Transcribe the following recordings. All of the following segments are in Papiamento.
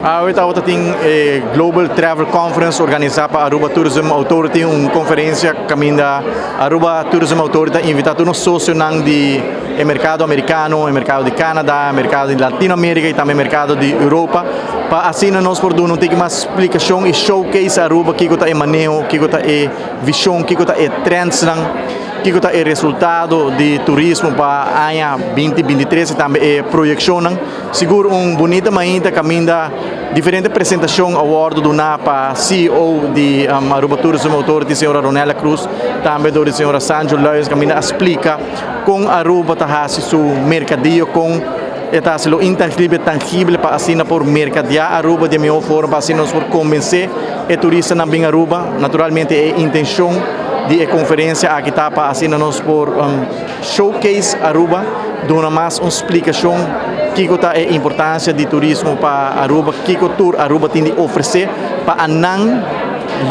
Awe tabatin e Global Travel Conference organisa pa Aruba Tourism Authority, un conferencia caminda Aruba Tourism Authority a invita tur socionan di e mercado Americano, e mercado di Canada, e mercado di Latinoamerica y tambe e mercado di Europa, pa asina nos por duna un tiki mas splicacion y showcase Aruba, kico ta e maneho, kico ta e vision, kico ta e trends, kico ta e resultado di turismo pa aña 2023 y tambe e proyeccion. Sigur un bunita mainta caminda diferente presentacion a wordo duna pa CEO di Aruba Tourism Authority, señora Ronella Cruz, tambe di señora Sanjo Luis, caminda a splica con Aruba ta haci su mercadeo, con ta lo intangible tangible, pa asina por mercadea Aruba di mihor forma, pa asina nos por convence e turistanan bin Aruba. Naturalmente, e intencion di e conferencia aki ta pa asina nos por showcase Aruba, duna mas un splicacion kico ta e importancia di turismo pa Aruba, kico tur Aruba tin di ofrece pa nan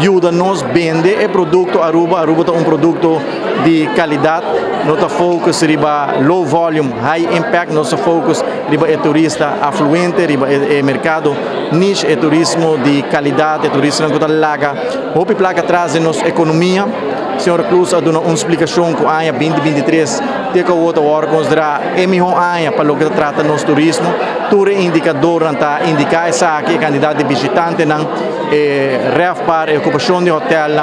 yuda nos bende e producto Aruba. Aruba ta un producto di calidad. Nos ta focus riba low volume, high impact. Nos ta focus riba e turista afluente, riba e mercado niche, e turismo di calidad, e turismo cu ta laga hopi placa atras den nos economia. Señor Cruz a duna un splicacion cu aña 2023 te cu awor ta considera e miho aña pa loke ta trata nos turismo. Tur indicador ta indica esaki, e cantidad di bishitantenan, RevPAR, e ocupacion di hotel,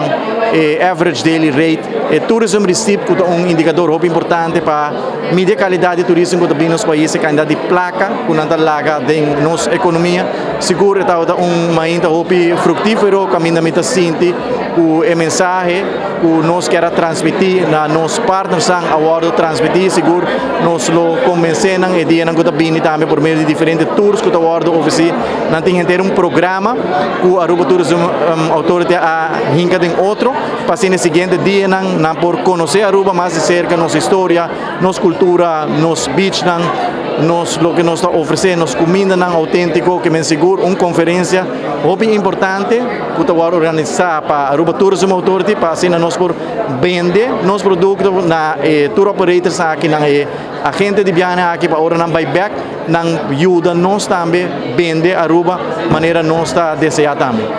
average daily rate, e tourism receipt, cu ta un indicador hopi importante pa midi calidad di turismo cu ta bin nos pais, e cantidad di placa cu nan ta laga den nos economia. Sigur ta un mainta hopi fructifero, caminda mi ta sinti cu e mensahe cu nos kier transmiti na nos partners a wordo transmiti. Sigur nos lo convence nan e dianan cu ta bini tambe por medio di diferente tours cu ta wordo ofreci. Nan tin henter un programa cu Aruba Tourism Authority a hinca den otro pa e siguiente dianan nan por conoce Aruba mas di cerca, nos historia, nos cultura, nos beach nan, nos loke nos ta ofrece, nos cumindanan autentico. Kiermen, sigur un conferencia hopi importante cu ta organisa pa Aruba Tourism Authority pa asina nos por bende nos producto na tour operators aki, na agente di biahe aki, pa ora nan bay back nan yuda nos tambe bende Aruba manera nos ta desea tambe.